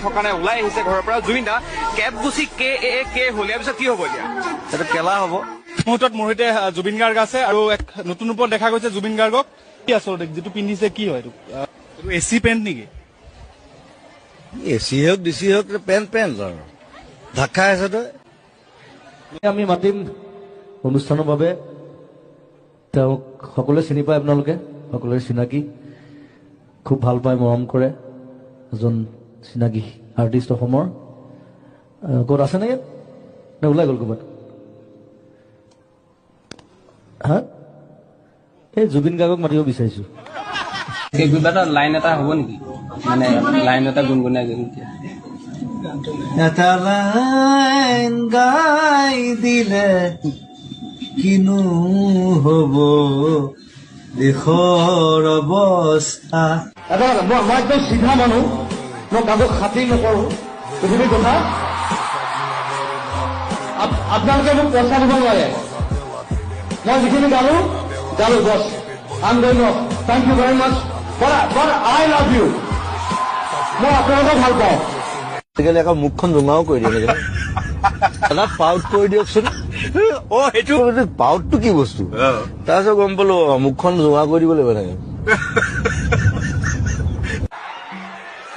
থকা নাই, ওলাই আহিছে ঘৰৰ পৰা। জুবিন দা কেব গুচি কে এ কে হ'ল, ইয়াৰ পিছত কি হ'ব এতিয়া? এইটো কেলা হ'ব। মুহূৰ্তত মোৰ সৈতে জুবিন গাৰ্গ আছে আৰু এক নতুন ৰূপত দেখা গৈছে জুবিন গাৰ্গক। কি আচলতে যিটো পিন্ধিছে কি হয় এইটো? এইটো এ চি পেণ্ট নেকি? এ চি হওক ডি চি হওক, পেণ্ট পেণ্ট আৰু ঢাক খাই আছে তই। আমি মাতিম অনুষ্ঠানৰ বাবে তেওঁক। সকলোৱে চিনি পায়, আপোনালোকে সকলোৰে চিনাকি, খুব ভাল পায়, মৰম কৰে, এজন চিনাকি আৰ্টিষ্ট অসমৰ। ক'ত আছে নেকি নে ওলাই গ'ল ক'ৰবাত? হা, এই জুবিন গাৰ্গক মাতিব বিচাৰিছো। কিবা এটা লাইন এটা হ'ব নেকি? মানে লাইন এটা গুণগুণাই দিম এতিয়া। এটা লাইন গাই দিলে কিনো হ'ব দেশৰ অৱস্থা? এটা কথা, মই একদম চিধা মানুহ, মই কাকো খাতিৰ নকৰো পৃথিৱীৰ কথা। আপোনালোকে মোক পইচা দিব নোৱাৰে। মই যিখিনি গালো গালো, বছ। I am going off. Thank you very much, but I love you. মই আপোনালোকক ভাল পাওঁ। আজিকালি আকৌ মুখখন জোঙাও কৰি দিয়ে নেকি? দাদা, পাউট কৰি দিয়কচোন। অ, সেইটো পাউটটো কি বস্তু? তাৰপিছত গম পালো, অ, মুখখন জোঙা কৰি দিব লাগিব এনেকে।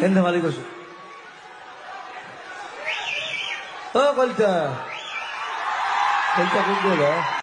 এনে ধেমালি কৈছো। অ কলিতা, কলিতা ক'ত গ'ল? অ?